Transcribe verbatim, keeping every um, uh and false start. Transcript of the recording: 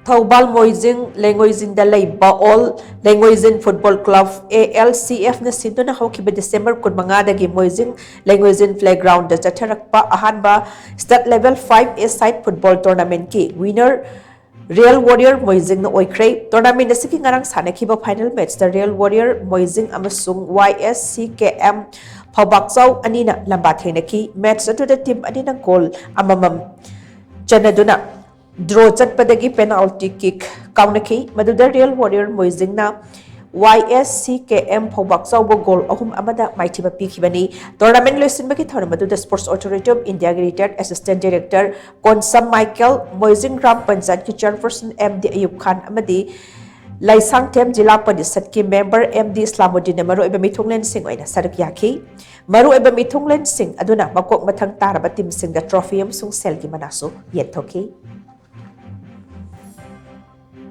ꯊꯧꯕꯥꯜ ꯃꯣꯏꯖꯤꯡ ꯂꯩꯉꯣꯏꯖꯤꯟꯗ ꯂꯩꯕ all ꯂꯩꯉꯣꯏꯖꯤꯟ football club, A L C ꯑꯦꯐꯅ ꯁꯤꯟꯗꯨꯅ ꯍꯧꯈꯤꯕ ꯗꯤꯁꯦꯝꯕꯔ ꯀꯨꯟꯃꯉꯥꯗꯒꯤ ꯃꯣꯏꯖꯤꯡ ꯂꯩꯉꯣꯏꯖꯤꯟ ꯄ꯭ꯂꯦꯒ꯭ꯔꯥꯎꯟꯗ ꯆꯠꯊꯔꯛꯄ ꯑꯍꯥꯟꯕ state level five a side football ꯇꯣꯔꯅꯥꯃꯦꯟꯠꯀꯤ ꯋꯤꯅꯔ ꯔꯤꯌꯦꯜ ꯋꯥꯔꯤꯌꯔ ꯃꯣꯏꯖꯤꯡꯅ ꯑꯣꯏꯈ꯭ꯔꯦ꯫ ꯇꯣꯔꯅꯥꯃꯦꯟꯠ ꯑꯁꯤꯒꯤ ꯉꯔꯥꯡ ꯁꯥꯟꯅꯈꯤꯕ ꯐꯥꯏꯅꯦꯜ ꯃꯦꯠꯆꯇ ꯔꯤꯌꯦꯜ ꯋꯥꯔꯤꯌꯔ ꯃꯣꯏꯖꯤꯡ ꯑꯃꯁꯨꯡ ꯋꯥꯏ ꯑꯦꯁ ꯁꯤ ꯀꯦ ꯑꯦꯝ ꯐꯧꯕꯥꯛꯆꯥꯎ ꯑꯅꯤꯅ ꯂꯝꯕꯥ ꯊꯦꯡꯅꯈꯤ꯫ ꯃꯦꯠꯆ ꯑꯗꯨꯗ ꯇꯤꯝ ꯑꯅꯤꯅ ꯒꯣꯜ ꯑꯃꯃꯝ ꯆꯟꯅꯗꯨꯅ ꯗ꯭ꯔꯣ ꯆꯠꯄꯗꯒꯤ ꯄꯦꯅꯥꯜꯇꯤ ꯀꯤꯛ ꯀꯥꯎꯅꯈꯤ, ꯃꯗꯨꯗ ꯔꯤꯌꯦꯜ ꯋꯥꯔꯤꯌꯔ ꯃꯣꯏꯖꯤꯡꯅ ꯋꯥꯏ ꯑꯦꯁ ꯁꯤ ꯀꯦ ꯑꯦꯝ ꯐꯧꯕꯥꯛꯆꯥꯎꯕꯨ ꯒꯣꯜ ꯑꯍꯨꯝ ꯑꯃꯗ ꯃꯥꯏꯊꯤꯕ ꯄꯤꯈꯤꯕꯅꯤ꯫ ꯇꯣꯔꯅꯥꯃꯦꯟꯠ ꯂꯣꯏꯁꯤꯟꯕꯒꯤ ꯊꯧꯔꯝ ꯑꯗꯨꯗ Sports Authority of Indiaꯒꯤ retired assistant director Konsam Michael, Moijing gram ꯄꯟꯆꯥꯌꯠꯀꯤ chairperson M D Ayub Khan ꯑꯃꯗꯤ ꯂꯩꯁꯥꯡꯊꯦꯝ ꯖꯤꯂꯥ ꯄꯔꯤꯁꯠꯀꯤ ꯃꯦꯝꯕꯔ ꯑꯦꯝ ꯗꯤ ꯏꯁꯂꯥꯃꯨꯗꯤꯟꯅ ꯃꯔꯨꯑꯣꯏꯕ ꯃꯤꯊꯨꯡꯂꯦꯟꯁꯤꯡ ꯑꯣꯏꯅ ꯁꯔꯨꯛ ꯌꯥꯈꯤ꯫ ꯃꯔꯨꯑꯣꯏꯕ ꯃꯤꯊꯨꯡꯂꯦꯟꯁꯤꯡ ꯑꯗꯨꯅ ꯃꯀꯣꯛ ꯃꯊꯪ ꯇꯥꯔꯕ ꯇꯤꯝꯁꯤꯡꯗ ꯇ꯭ꯔꯣꯐꯤ ꯑꯃꯁꯨꯡ ꯁꯦꯜꯒꯤ ꯃꯅꯥꯁꯨ ꯌꯦꯟꯊꯣꯛꯈꯤ꯫